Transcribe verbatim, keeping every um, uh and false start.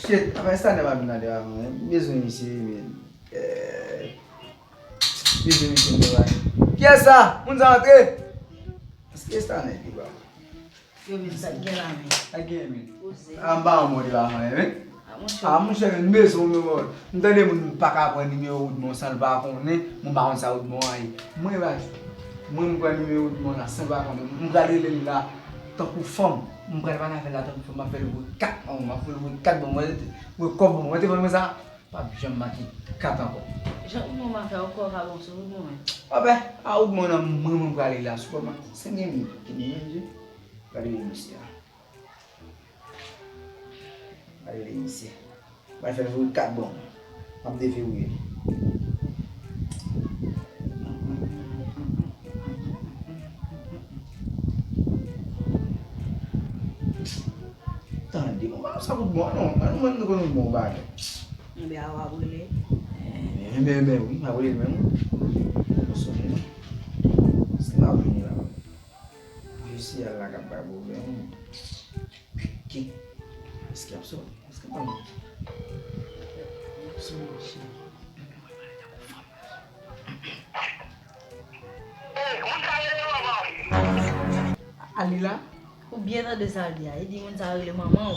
Kèt, apa Stanley pa vin la devan mwen? M bezwen misye, men. Eh, m bezwen misye m travay. Kiyès sa? Moun sa antre? Èske Stanley ki ba? Yo menm sa k gen la men. Sa k gen men. Poze. A m pa yon moun devan mwen, men. A monchè. A monchè, men, m bezwen w, men, m tande moun pa ka pran nimewo Woodmon san l pa konnen, mwen pa konn sa Woodmon an ye. Mwen, baz, mwen, m pran nimewo Woodmon la san l pa konnen. M pral rele l la tankou fanm. M pral pale avè l la tankou fanm, m ap fè l voye kat, m ap fè l voye kat ban mwen, voye kòb ban mwen. Mwen te konn sa, p ap janm manke kat ankò. Jan Woodmon ap fè ankò, pa bon sou Woodmon, men. Apè, a Woodmon an, mwen, mwen prale la, sou kòb la. Senk minit, ki minit, je? Gade misye a. Gade misye. Mwen fè l voye kat ban mwen. M ap deverouye li. Tande, mwen pa sa kout bon, non. Mwen, mwen, mwen konn bon bagay. Ebyen, a w ap rele. Men, men, men, wi, m ap rele menm. Mwen sonnen, non. Se m ap vini la. Jesi a la k ap bay pwoblèm. Ki? Èske y ap sot? Èske pa mwen? Y ap sot, monchè. Alila? Ou byen tande sa l di a. Li di moun sa rele manman w.